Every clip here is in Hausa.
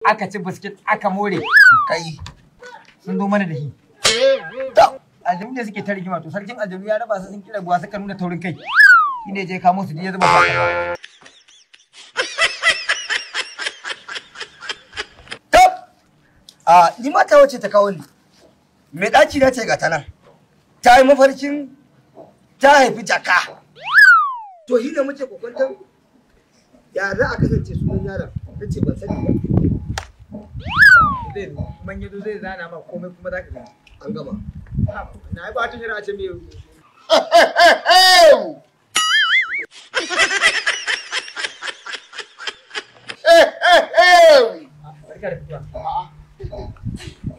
Aka ci biskit aka more. Kai. Sun zo mana da shi. Aljanu ne suke ta rigima to sarkin aljanu ya raba su sun kira buwa suka nuna taurin kai. Shi ne je kamo su ya zuba fata. Tab! A ni mata wace ta kawo ni. Mai ɗaki na ce ga ta nan. Ta yi mafarkin ta haifi jaka. To shi ne muke kokwanton ya za a kasance sunan yaron. Ta ce ban sani ba. Zai zo, kuma in ya zo zai zana ma komai kuma za ka gani. An gama. Na yi ba ta shari'a ce mai barka da fitowa.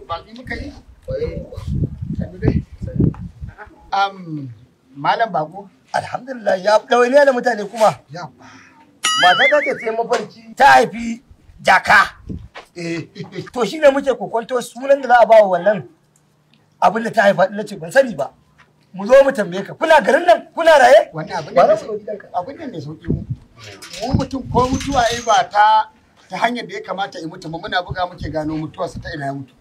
Baki muka yi? Sannu dai. Malam Bako. Alhamdulillah ya ɗawainiya da mutane kuma. Mata ta ce ta mafarki ta haifi jaka. To shi ne muke kokonto sunan da za a ba wa wannan abin da ta haifa na ce ban sani ba. Mu zo mu tambaye ka kuna garin nan kuna raye? Wannan abin Ba ne za mu ɗauki gidanka. abin ne mai sauki mu. Mu mutum ko mutuwa ai ba ta ta hanyar da ya kamata ya mutu ba muna buga muke gano mutuwarsa ta ina ya mutu.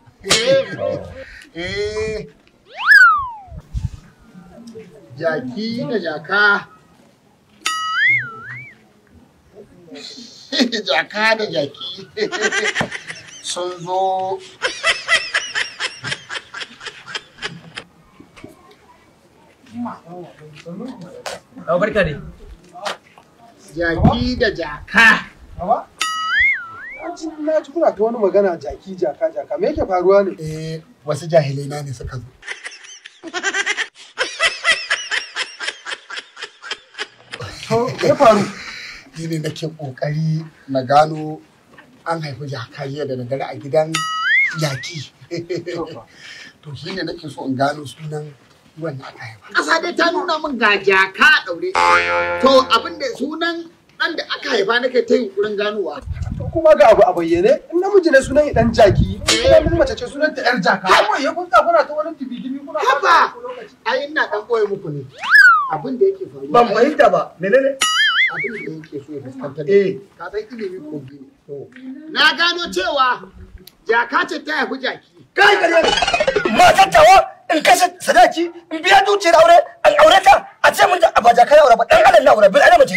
Eh. Jaki da jaka. Jaka da jaki sun zo. Yau barka dai. Jaki da jaka. Baba? Na ji kuna ta wani magana jaki jaka jaka me yake faruwa ne? Eh, wasu jahilai na ne suka zo. To me ya faru? Ni ne nake kokari na gano an haifi jaka jiya da daddare a gidan jaki. To shi ne nake so in gano sunan wannan aka haifa. Ƙasa dai ta nuna min ga jaka a ɗaure. To abin da sunan ɗan da aka haifa nake ta yunƙurin ganowa. To kuma ga abu a bayyane in namiji ne sunan dan jaki in kuma mace ce sunan ta yar jaka. Kawai ya kun kuna ta wani dibi-dibi kuna Haba! Ai ina ɗan ɓoye muku ne. Abin da yake faruwa. Ban fahimta ba. Menene? Abin da yake so ya fuskantar. Eh. Ka san ilimi kogi ne. Na gano cewa jaka ce ta haifi jaki. Kai ƙarya ne. Matar tawa in kashe sadaki in biya dukiyar aure an aure ta a ce mun ba jaka ya aure ba dan adam na aure bil adam ce.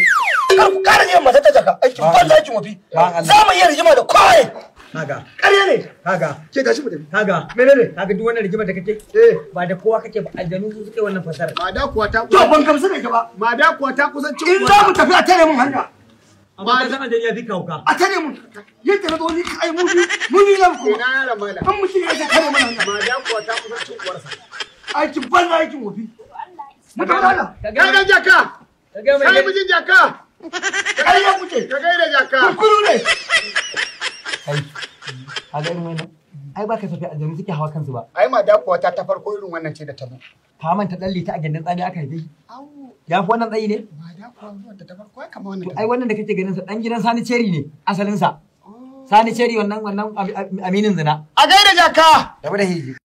Kar ku ƙara yin matar ta jaka aikin banza aikin wofi. Za mu iya rigima da kowa. Kaga, Ƙarya ne. kaga, Ke tashi mu tafi. kaga. Menene? Kaga duk wannan rigimar da kake? Eh. Ba da kowa kake ba aljanu su suke wannan fasarar. Mada kuwa ta To ban gamsu da ita ba. Mada kuwa ta kusan cin In za mu tafi a tare mun hanya. Amma ka san aljanu ya fi kauka. A tare mun. Yadda na zo ni ai mu biyu mu biyu za mu koma. Ina yaron malam. An mutum ya tare mana hanya. Mada kuwa ta kusan cin uwarsa. Aikin banza aikin wofi. Mu tafi da Allah. Ka Kai ga dan jaka. ka ga mai Kai mijin jaka. Ƙarya kuke. Ka gaida jaka. Kunkuru ne. Kai. Kaga irin wannan? Ai ba ka safi aljanu suke hawa kansu ba. Ai mada kuwa ta ta farko irin wannan ce da ta zo. Ka manta dan lita a gindin tsami aka haife shi. Ya fi wannan tsayi ne? Mada kuwa zuwan ta ta farko ai kamar wannan. To ai wannan da kake ganin sa dan gidan Sani Ceri ne asalin sa. Sani Ceri wannan aminin zina. A gaida jaka. Rabu da hiji.